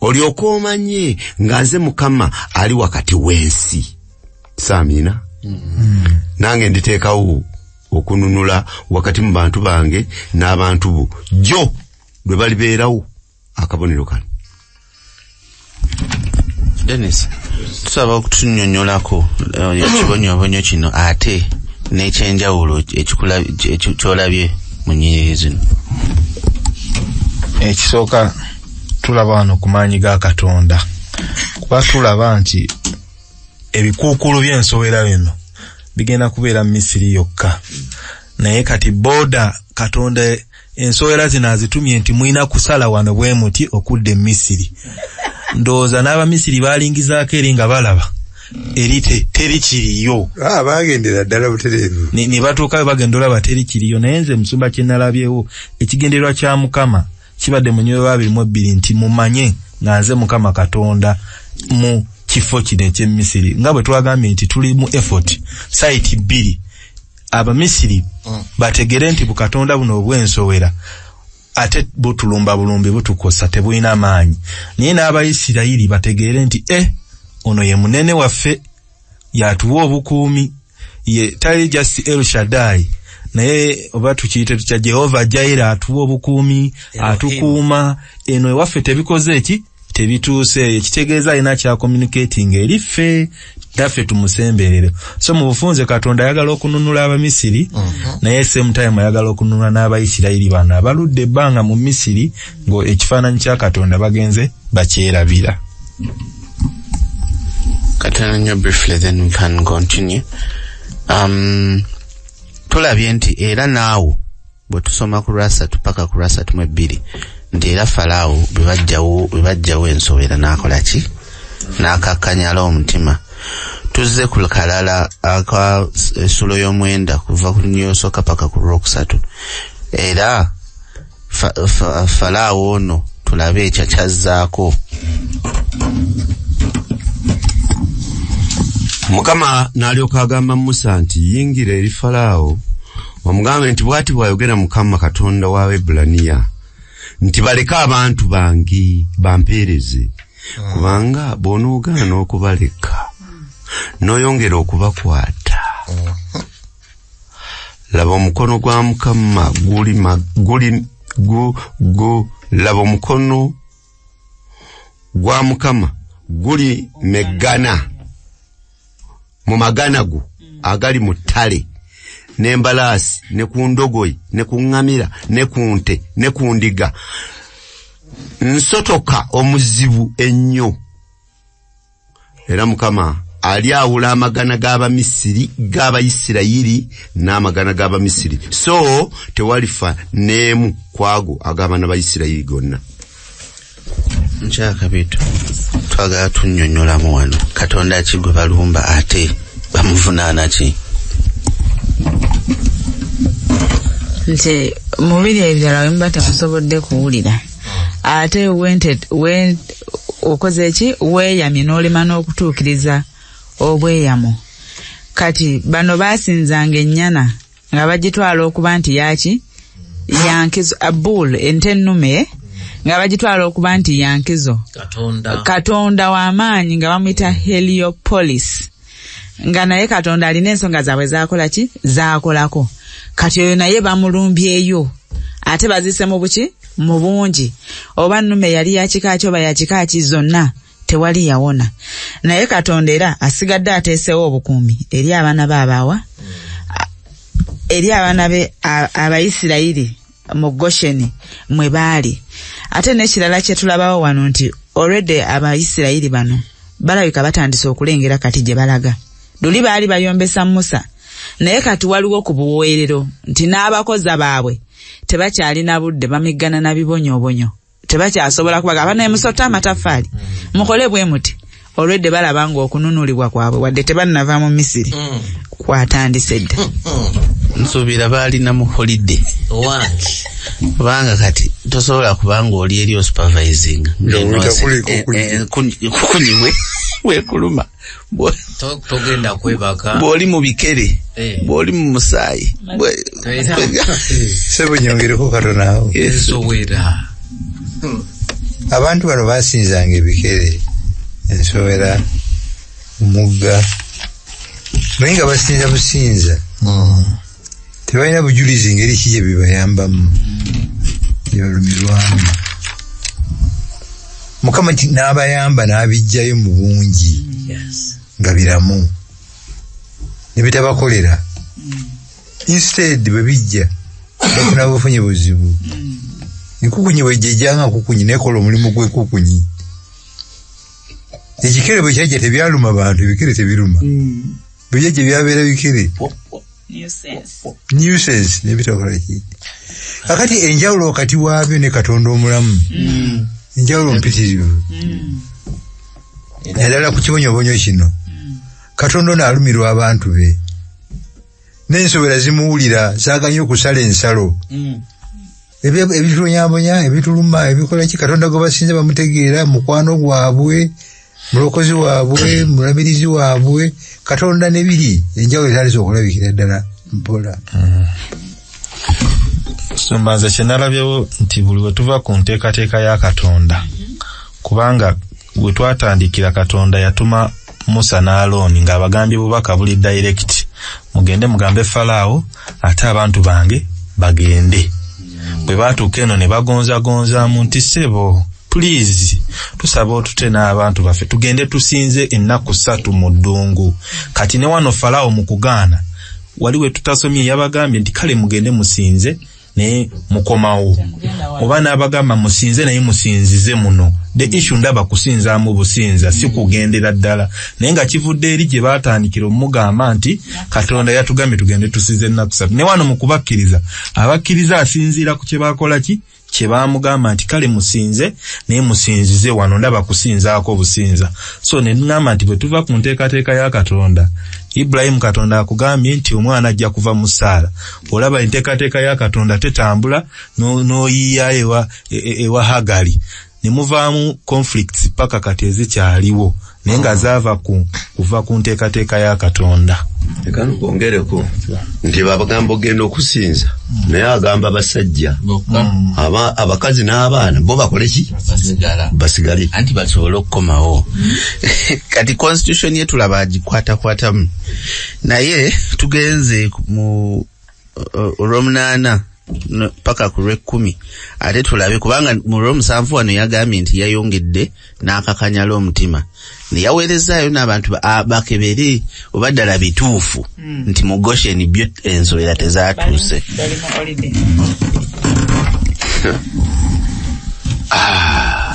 olyoke omanye nga nze Mukama ali wakati w'ensi. Saamina. Nange nditeekawo okununula wakati mu bantu bange n'abantu bo, jjo lwe balibeerawo akabonero kano. Dennis, tusaba okutunnyonnyolako ekibonyoobonyo kino ate n'ekyenjawulo ky'olabye mu nnyiriri zino. Ekisooka tulaba wano ku maanyi ga Katonda, kuba tulaba nti ebikuukuulu by'ensowera bino bigenda kubeera mu Misiri yokka, naye kati booda Katonda ensowera zino azitumye nti mulina kusala wano bwe muti okudda e Misiri. Ndowooza n'Abamisiri baalingizaako eri nga balaba eri teri kiriyo. Bagendera ddala butereevu. Ne batuukayo bagenda olaba teri kiriyo. Naye nze musumba kye nalabyewo, ekigendererwa kya Mukama kibadde mu nnyiriri 22 nti mumanye nga nze Mukama Katonda mu kifo kino eky'e Misiri. Nga bwe twagambye nti tuli mu effort site 2, Abamisiri bategere nti bukatonda buno obw'ensowera ate butulumba bulumbi butukosa, tebulina maanyi. Naye n'Abayisirayiri bategeere nti ono ye munene waffe, yatuwa obukuumi, ye tali just El Shaddai, naye oba tukiyite tutya, Jehova Jireh atuwa obukuumi, atukuuma. Eno ewaffe tebikoze eki, tebituuse. Ekitegeeza alina kya communicating eri ffe, naffe tumusemberere. So mu bufunze Katonda ayagala okununula Abamisiri, naye same time ayagala okununula n'Abayisirayiri bano abaludde ebbanga mu Misiri ng'ekifaananyi kya Katonda bagenze bakyerabira. Katono nnyo briefly then we can continue. Tulabye nti era naawo bwe tusoma ku lwasatu paka ku 32 nti era Falaawo bwe bajjawo ensowera n'akola ki? N'akakkanyala omutima. Tuzze ku kalala aka essulo y'omwenda kuva ku lunyosooka paka ku lwokusatu. Era Falaawo ono Tulabe ekyo kyazzaako. Mukama n'alyoka agamba Musa nti yingira eri Falaawo omugambe nti bw'ati bw'ayogera Mukama Katonda w'Abaebbulaniya nti baleke abantu bange bampeereze, kubanga bw'onoogaana okubaleka n'oyongera okubakwata, laba omukono gwa Mukama laba omukono gwa Mukama guli meggana mu magana go agali mu ttale, n'embalaasi ne ku ndogoyi ne ku ŋŋamira ne ku nte ne ku ndiga, nsotoka omuzibu ennyo. Era Mukama alyawula amagana g'Abamisiri g'Abayisirayiri n'amagana g'Abamisiri, so tewalifa n'emu ku ago ag'abaana ba Isirayiri gonna. Nkyakabitu twagala tunnyonnyolamu wano Katonda ki gwe balumba ate bamuvunaana ki? Nti mu biri ebirala we muba temusobodde kuwulira, ate okoze ki? Weeyamye n'olema n'okutuukiriza obweyamo. Kati bano baasinzanga ennyana nga bagitwala okuba nti yaki? Yankizo, bull, ente ennume, nga bagitwala okuba nti yankizo. Katonda w'amaanyi nga bamuyita Heliopolis, nga naye Katonda alina ensonga zaabwe zaakola ki? Zaakolako. Kati oyo naye bamulumbyeyo, ate bazise mu buki? Mu bungi. Oba nnume yali ya kika ki oba ya kika ki, zonna tewali yawona. Naye Katonda era asigadde ateesewo obukuumi eri abaana be abaawa, eri abaana be Abayisirayiri mu Gosheni mwe baali. Ate n'ekirala kye tulabawo wano nti already Abayisirayiri bano balabika batandise okulengera kati gye balaga. Luli baali bayombesa Musa, naye kati waliwo ku buweerero nti n'abakoza baabwe tebakyalina budde, bamiggana na bibonyoobonyo, tebakyasobola kubaga abaana musota amataffaali mukole bwe muti. Olwedde balaba ng'okununulibwa kwabwe wadde tebannava mu Misiri kwatandise dda. Nsuubira baalina mu holiday kubanga kati tosobola kubanga oli eri osupervising kukunyiwe wekuluma, togenda kwebaka, bw'oli mu bikere, bw'oli mu musaayi. Sebo nyongereko katono awo. Ensowera. Abantu bano basinzanga ebikere, ensowera, omugga, naye nga basinza businza, tebalina bujulizi ngeri ki gye bibayambamu, gye balumirwamu. Mukama n'abayamba n'abiggyayo mu bungi nga biramu ne bitabakolera. Instead bwe bijja bafuna bufunyi buzibu. Enkukunyi bwejjejjanga nkukunyi nekola omulimu gw'enkukunyi. Ekikere bwe kyajja tebyaluma bantu, ebikere tebiruma. Bwe byajja byabeera bikere. Nuisance ne bitakola ki. Kakati enjawulo wakati waabyo ne Katonda omulamu, enjawulo mpitirivu. Naddala ku kibonyoobonyo kino, Katonda ono alumirwa abantu be. N'ensowera zimuwulira, zaaganye okusala ensalo. Ebitubonyabonya, ebituluma, ebikola ki, Katonda gwe basinza bamutegeera, mukwano gwabwe, mulokozi waabwe, mulamirizi waabwe. Katonda ne biri enjawulo etandise okulabikira ddala mpola. Nsumba nze kye nalabyewo nti buli we tuva ku nteekateeka ya Katonda, kubanga we twatandikira Katonda yatuma Musa ne Alooni ng'abagambye bubaka buli direct, mugende mugambe Falaawo ate abantu bange bagende. Bwe baatuuka eno ne bagonzagonzaamu nti ssebo please tusaba otute n'abantu baffe tugende tusinze ennaku 3 mu ddungu. Kati ne wano Falaawo mu kugaana wali we tutasomye yabagambye nti kale mugende musinze naye mukomawo, oba n'abagamba musinze naye musinzize muno. The issue ndaba kusinzaamu businza, si kugendera ddala, naye nga kivudde eri gye baatandikira omugamba nti Katonda yatugambye tugende tusinze ennaku 3. Ne wano mu kubakkiriza, abakkiriza asinziira ku kye baakola ki kye baamugamba nti kale musinze naye musinzize wano, ndaba kusinzaako businza. So ne ŋŋamba nti bwe tuva ku nteekateeka ya Katonda, Ibulayimu Katonda akugambye nti omwana ajja kuva mu Saala. Olaba enteekateeka ya Katonda tetambula, n'oyiiya ewa Hagali, ne muvaamu conflicts paka kati ezikyaliwo, naye nga zaava kuva ku nteekateeka ya Katonda. Leka nkwongereko nti babagamba ogenda okusinza, naye agamba abasajja, abakazi n'abaana bo bakole ki? Basigale. Anti basobole okukomawo. Kati constitution ye tulaba agikwatakwatamu, naye tugenze mu olw'omunaana paka ku lw'ekkumi, ate tulabe kubanga mu lw'omusanvu wano yagambye nti yayongedde n'akakanyala omutima, ne yaweerezaayo n'abantu bakebere oba ddala bituufu nti mu Gosheni byo ensowera tezaatuuse.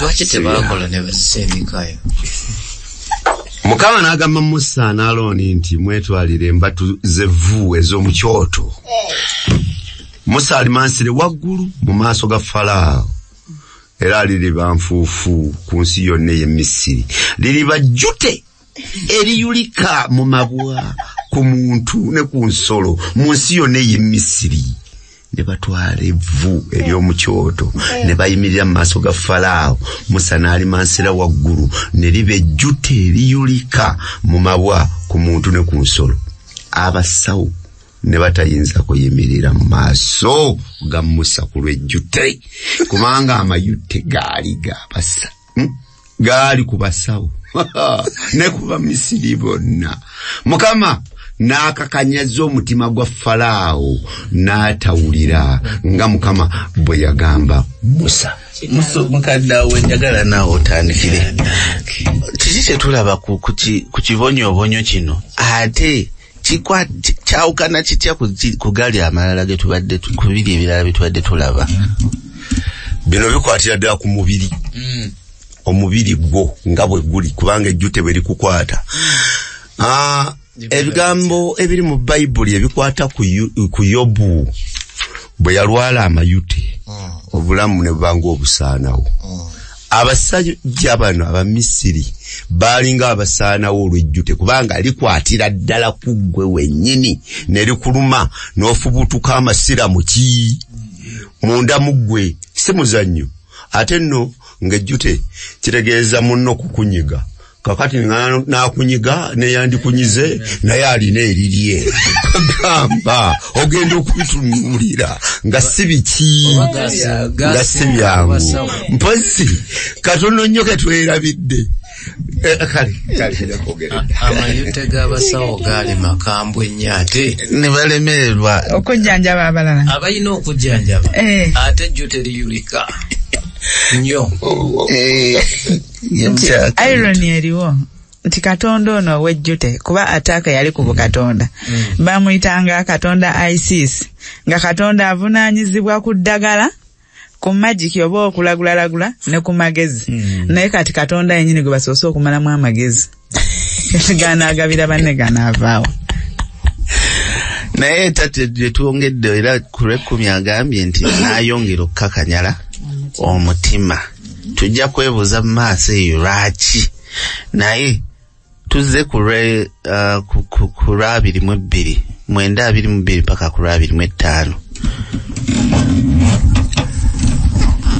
Lwaki tebakola ne bazisindikayo? Mukama n'agamba Musa ne Alooni nti mwetwalire embatu z'evvu ez'omu kyoto. Musa alimansire waggulu mu maaso ga Falaawo, era liriba nfuufu ku nsi yonna ey'e Misiri. Liriba jjute eriyulika mu mabwa ku muntu ne ku nsolo mu nsi yonna ey'e Misiri. Ne batwala evvu ery'omu kyoto ne bayimirira mu maaso ga Falaawo. Musa n'alimansira waggulu ne liba ejjute eriyulika mu mabwa ku muntu ne ku nsolo. Abasawo ne batayinza kuyimirira mu maaso ga Musa ku lw'ejjute, kubanga amayute gaali gabasa gaali ku basawo ne ku Bamisiri bonna. Mukama n'akakanyaza omutima gwa Falaawo n'atawulira nga Mukama bwe yagamba Musa. Mukadde awo njagala naawe otandikire. Kiki kye tulaba ku kibonyoobonyo kino, ate kyawukana kitya ku gali amalala ge tubadde ku biri ebirala bye tubadde tulaba? Bino bikwatira ddala ku mubiri, omubiri gwo nga bwe guli, kubanga ejjute bwe likukwata. Ebigambo ebiri mu Bayibuli ebikwata ku Yobu bwe yalwala amayute, obulamu ne buba ng'obusaanawo. Abasajja bano Abamisiri baalinga abasaanawo olw'ejjute, kubanga likwatira ddala ku ggwe wennyini ne likuluma n'ofubutuka amasira mu ki munda mu ggwe, si muzannyo. Ate nno ng'ejjute kitegeeza munno kukunyiga. Kakati n'akunyiga neyandikunyize naye alina erirye. Gamba ogenda okubitunuulira nga si biki, nga si byangu. Mpozi katono nnyo ke twerabidde. Kale amayute g'abasawo gaali makambwe nnyo, ate ne balemererwa okujjanjaba abalala abalina okujjanjaba, ate ejjute liyulika nnyo. Irony eriwo nti Katonda ono ow'ejjute, kuba ataaka yali ku bukatonda, bamuyitanga Katonda Isis, nga Katonda avunaanyizibwa ku ddagala, ku magiki oba okulagulalagula ne ku magezi. Naye kati Katonda yennyini gwe basoose okumalamu amagezi ganaagabira banne ganaavaawo. Naye tate twongedde era ku lw'ekkumi agambye nti n'ayongera okukakanyala omutima. Tujja kwebuuza mu maaso eyo lwaki, naye tuzze ku lw'abiri mu bbiri, 9:22 paka ku lw'abiri mu ttaano.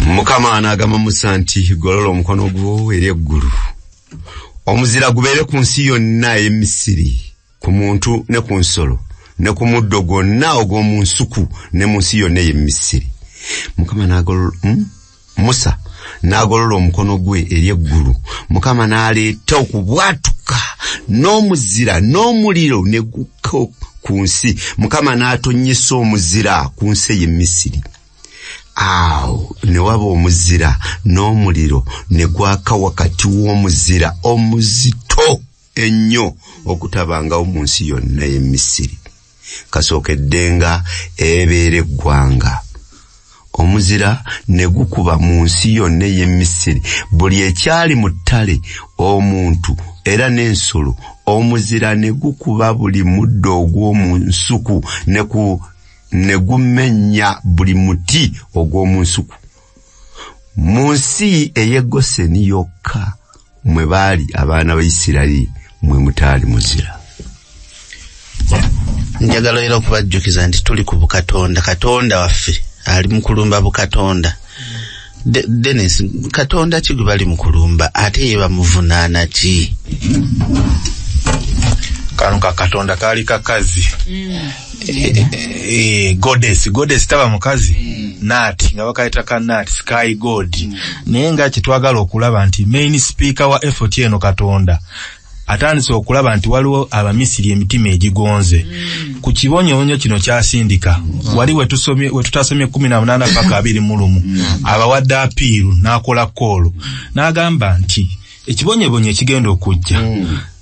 Mukama anaagamba Musa nti golola omukono gwo eri eggulu, omuzira gubeere ku nsi yonna ey'e Misiri, ku muntu ne ku nsolo ne ku muddo gwonna ogw'omu nsuku ne mu nsi yonna ey'e Misiri. Mukama n'agolola Musa n'agolola omukono gwe eri eggulu, Mukama n'aleeta okubwatuka n'omuzira n'omuliro ne gukka ku nsi. Mukama n'atonnyesa omuzira ku nsi ey'e Misiri. Awo ne waba omuzira n'omuliro ne gwaka wakati w'omuzira omuzito ennyo okutabangawo mu nsi yonna ey'e Misiri, kasookeddenga ebeera eggwanga. Omuzira ne gukuba mu nsi yonna ey'e Misiri, buli ekyali mu ttale, omuntu era n'ensolo. Omuzira ne gukuba buli muddo ogw'omu nsuku ne gumenya buli muti ogw'omu nsuku. Mu nsi ey'e Goseni yokka mwe baali abaana ba Isirayiri mwe mutaali muzira. Njagala era okubajjukiza nti tuli ku bukatonda. Katonda waffe ali mu kulumba bukatonda. Dennis, Katonda ki gwe bali mu kulumba ate ye bamuvunaana ki? Kano ka Katonda kaali kakazi. Goddess taba mukazi. Nat, nga bakayita ka Nat, sky god. Naye nga kyetwagala okulaba nti main speaker wa effort eno Katonda atandise okulaba nti waliwo Abamisiri emitima egigonze. Ku kibonyoonyo kino kyasindika. Wali wetutasomye 18 paka 21. Abawadde apiiru n'akola koolo. N'agamba nti ekibonyebonyo ekigenda okujja.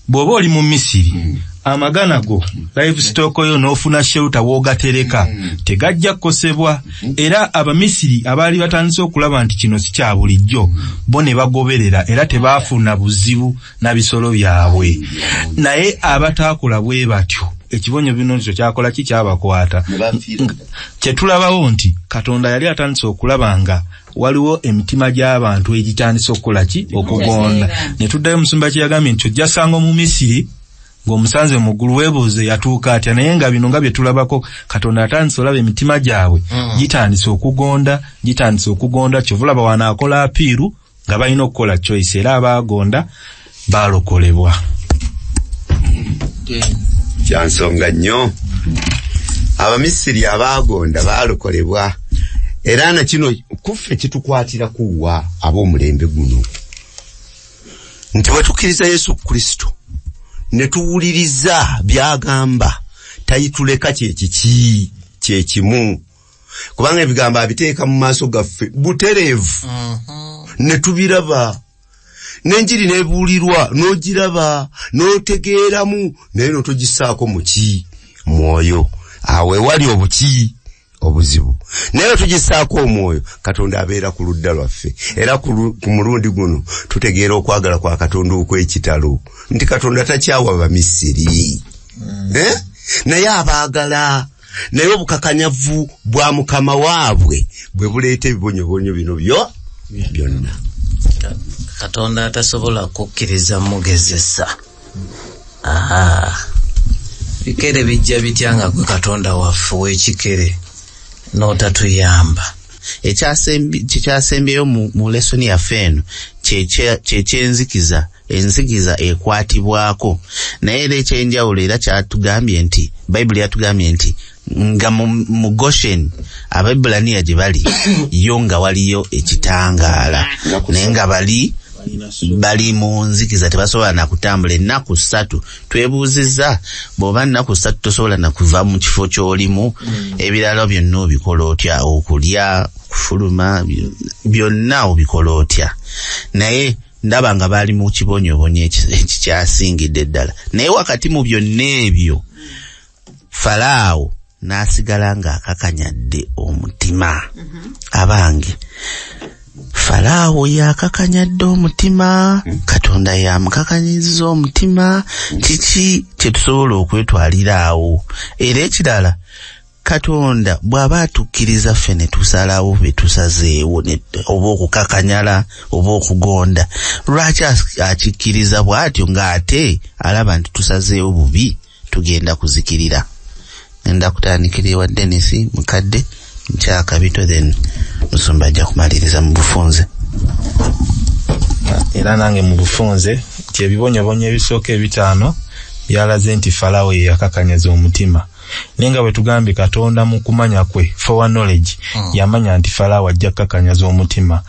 Bw'oba oli mu Misiri, amagana go, livestock yo n'ofuna shelter w'ogatereka, tegajja kukosebwa. Era Abamisiri abaali batandise okulaba nti kino si kya bulijjo, bo ne bagoberera era tebaafuna buzibu na bisolo byabwe. Naye abataakola bwe batyo, ekibonyo bino kyakola ki kyabakwata. Kye tulabawo nti Katonda yali atandise okulaba nga waliwo emitima gy'abantu egitandise okukola ki okugonda. Ne tuddayo musumba kye yagambye nti ojja sanga Omumisiri ng'omusanze mu ggulu weebuuze yatuuka atya, naye nga bino nga bye tulabako Katonda atandise olaba emitima gyabwe gitandise okugonda. Kyova olaba wano akola apiiru nga balina okukola choice, era abaagonda baalokolebwa. Kya nsonga nnyo. Abamisiri abaagonda baalokolebwa. Era na kino kuffe kitukwatira kuwa ab'omulembe guno nti bwe tukkiriza Yesu Kristo ne tuwuliriza by'agamba, tayituleka kyekiki kyekimu, kubanga ebigambo abiteeka mu maaso gaffe butereevu. Ne tubiraba, n'enjiri n'ebuulirwa n'ogiraba n'otegeeramu, naye n'otogissaako muki mwoyo. Awo ewali obuki obuzibu. Naye tugissaako omwoyo, Katonda abeera ku ludda lwaffe. Era ku mulundi guno tutegeera okwagala kwa Katonda okw'ekitalo, nti Katonda takyawa Bamisiri. Naye abaagala, naye obukakanyavu bwa Mukama waabwe bwe buleeta ebibonyobonyo bino byonna. Katonda atasobola kukkiriza mugezesa. Bikere bijja bitya nga gwe Katonda waffe w'ekikere n'otatuyamba. Ekyasembyeyo mu lesoni yaffe eno kyekyenzikiza, enzikiza ekwatibwako. Naye era ekyenjawulo era kyatugambye nti Bayibuli yatugambye nti nga mu Goshen Abaebbulaniya gye bali yo nga waliyo ekitangaala, naye nga bali mu nzikiza tebasobola na kutambula ennaku 3. Twebuuzizza bw'oba nnaku 3 tosobola na kuva mu kifo ky'olimu, ebirala byonna obikola otya? Okulya, okufuluma, byonna obikola otya? Naye ndaba nga baali mu kibonyoobonyo ekikyasingidde ddala. Naye wakati mu byonna ebyo Falaawo n'asigala ng'akakanyadde omutima. Abange, Falaawo yakakanyadde omutima, Katonda yamukakanyizza omutima. Kiki kye tusobola okwetwalira awo? Era ekirala, Katonda bw'aba atukkiriza ffe ne tusalawo bye tusazeewo, oba okukakanyala oba okugonda, lwaki akikkiriza bw'atyo ng'ate alaba nti tusazeewo bubi, tugenda kuzikirira? Ngenda kutandikira ewa Dennis mukadde nkyakabito, then musumba ajja kumaliriza mu bufunze. Era nange mu bufunze nti ebibonyobonyo ebisooka 5 byalaze nti Falaawo ye yakakanyaza omutima. Naye nga bwe tugambye Katonda mu kumanya kwe, for knowledge, yamanya nti Falaawo ajja kukakanyaza omutima.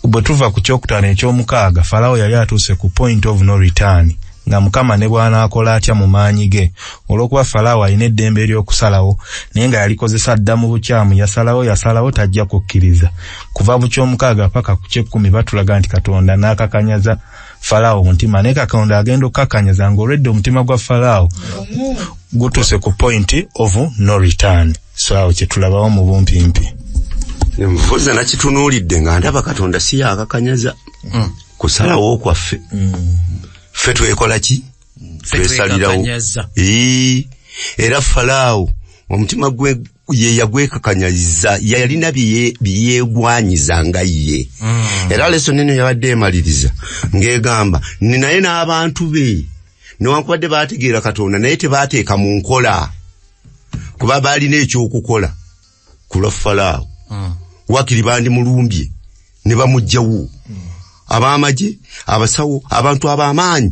Bwe tuva ku 5 eky'omukaaga, Falaawo yali atuuse ku point of no return, nga Mukama ne bw'anaakola atya mu maanyi ge. Olw'okuba Falaawo alina eddembe ery'okusalawo, naye nga yalikozesa dda mu bukyamu, yasalawo tajja kukkiriza. Kuva ku 6 paka ku 10 batulaga nti Katonda n'akakanyaza Falaawo omutima. Naye Katonda agenda okukakanyaza ng'olwedde omutima gwa Falaawo gutuuse ku point of no return. So awo kye tulabawo mu bumpimpi. Nfuza nakitunuulidde nga ndaba Katonda si yakakanyaza kusalawo kwaffe. Ffe twekola ki? Twesalirawo. Era Falaawo omutima gwe ye yagwekakanyiza, yalina byeyeegwanyiza nga ye. Era lesson eno yabadde emaliriza ng'egamba naye n'abantu be newankubadde baategeera Katonda naye tebaateeka mu nkola, kuba baalina ekyokukola ku lwa Falaawo. Wakiri bandimulumbye ne bamuggyawo. Ab'amagye, abasawo, abantu ab'amaanyi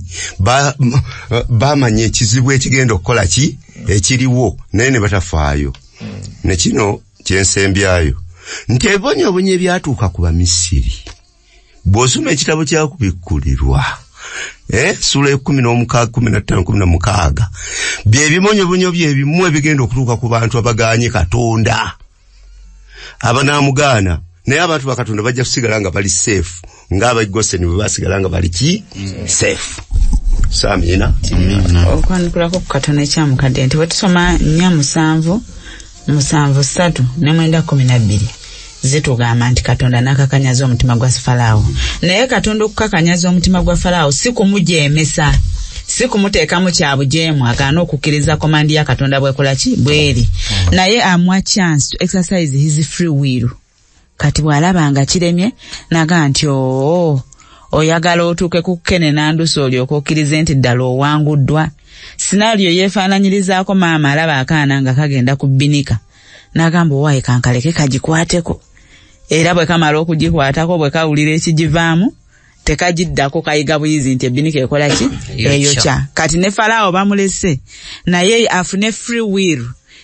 bamanya ekizibu ekigenda okukola ki ekiriwo, naye ne batafaayo. Ne kino kyensembyayo nti ebibonyoobonyo ebyatuuka ku Bamisiri, bw'osoma ekitabo kya Kubikkulirwa sura 16, 15, 16, bye bibonyoobonyo bye bimu ebigenda okutuuka ku bantu abagaanye Katonda, abanaamugaana. Naye abantu ba Katonda bajja kusigala nga bali safe, ng'Abagoseni bwe basigala nga bali ki safe. Saamina. Okwanukulako ku katono ekyamukadde nti bwe tusoma 4 7 7 3 ne 9 12 zitugamba nti Katonda n'akakanyaza omutima gwa Falaawo. Naye Katonda okukakanyaza omutima gwa Falaawo si kumujeemesa, si kumuteekamu kya bujeemu agaana okukkiriza komandi ya Katonda bw'ekola ki bweri, naye amuwa chance to exercise his free will. Kati bw'alaba nga kiremye naga nti oo, oyagala otuuke ku kkene nandusi olyoke okkirize nti ddala owanguddwa. Scenario yeefaananyirizaako maama alaba akaana nga kagenda ku bbinika, n'agamba owaaye kankaleke kagikwateko, era bwe kamala okugikwatako bwe kawulira ekigivaamu tekagiddako, kayiga buyizi nti ebbinika ekola ki eyokya. Kati ne Falaawo bamulese naye afune free will,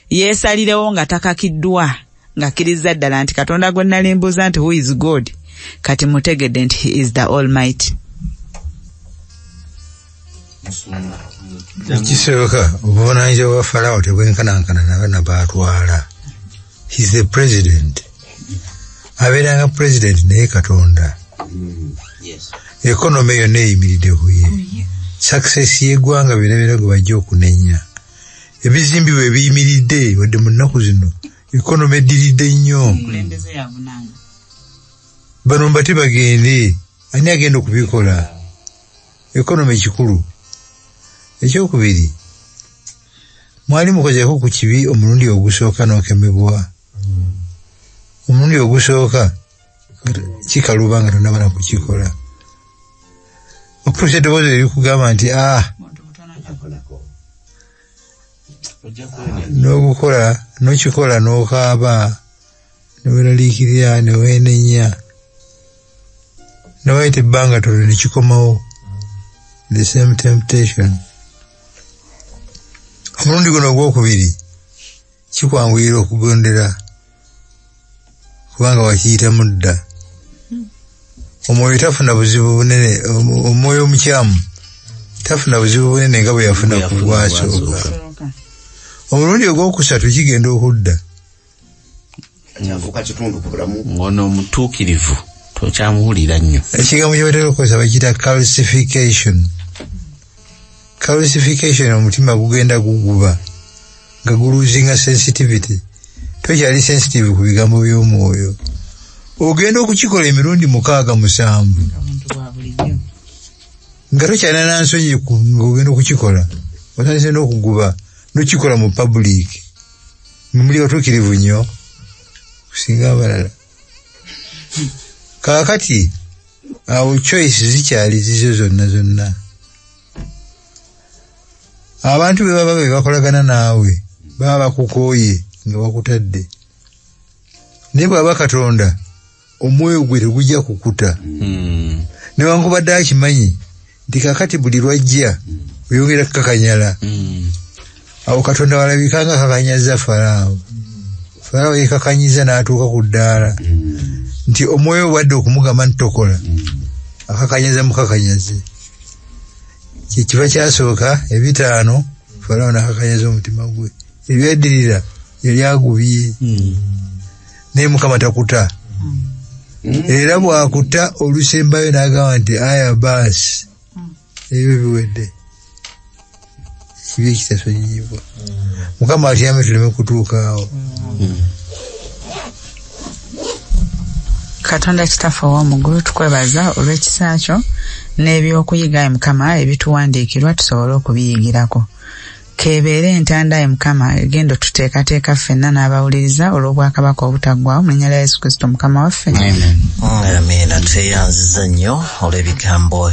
yeesalirewo nga takakiddwa, ng'akkiriza ddala nti Katonda gwe nali mbuuza nti who is God, kati mutegedde nti he is the Almighty. Ekisooka, obuvunaanyizibwa bwa Falaawo tebwenkanankana n'abaana baatwala. He is the president. Abeeranga president naye Katonda. Economy yonna eyimiridde ku ye. Success y'eggwanga byonna gwe bajja okunenya. Ebizimbibwa ebiyimiridde wadde mu nnaku zino economy eddiridde nnyo. Bano mbate bagende, ani agenda okubikola? Economy kikulu. Ekyokubiri, mwali mukozeeko ku kibi omulundi ogusooka n'okemebwa. Omulundi ogusooka kikaluba nga tonnaba na kukikola. Okutuusa eddoboozi erikugamba nti n'okukola n'okikola n'okaaba neweeraliikirira neweenenya, newayita ebbanga ttono ne kikomawo, the same temptation. Omulundi guno ogwokubiri kikwanguyira okugondera kubanga wakiyitamu dda. Omwoyo tafuna buzibu bunene, omwoyo omukyamu tafuna buzibu bunene nga bwe yafuna ku gwasooka. Omulundi ogwokusatu kigenda okudda kyafuuka kitundu ku bulamu. Ngono omutuukirivu tokyamuwulira nnyo. Ekigambo kye batera okukozesa bakiyita calcification. Calcification, omutima gugenda guguba nga guluzinga sensitivity. Tokyali sensitive ku bigambo by'omwoyo. Ogenda okukikola emirundi 6 7 nga tokyalina na nsonyi ng'ogenda okukikola, otandise n'okuguba n'okikola mu public. Muli batuukirivu nnyo kusinga abalala. Kaakati awo choice zikyali zizo zonna zonna. Abantu be baba be bakolagana naawe baba bakukooye nga bakutadde, naye bw'aba Katonda omwoyo gwe tegujja kukuta. Newankubadde akimanyi nti kaakati buli lwajja oyongera kukakanyala. Awo Katonda walabika nga kakanyaza Falaawo. Falaawo yekakanyiza n'atuuka ku ddaala nti omwoyo bwadde okumugamba nti tokola, akakanyaza mukakanyaze. Kyekiva kyasooka 5, Falaawo n'akakanyaza omutima gwe. Ebyaddirira yali agubye. Naye Mukama takuta. Era bw'akuta olusembayo n'agamba nti aya baasi, ebyo biwedde. Ekibi ekitasonyiyibwa. Mukama atuyambe tuleme kutuuka awo. Katonda kitaffe ow'omu ggulu, tukwebaza olw'ekisa kyo n'ebyokuyiga Mukama ebituwandiikirwa tusobole okubiyigirako. Kebeere entanda ye Mukama egenda otuteekateeka ffenna n'abawuliriza olw'obwakabaka obutaggwaawo mu linnya lya Yesu Kristo Mukama waffe. Amen. Amiina. Tweyanziza nnyo olw'ebigambo.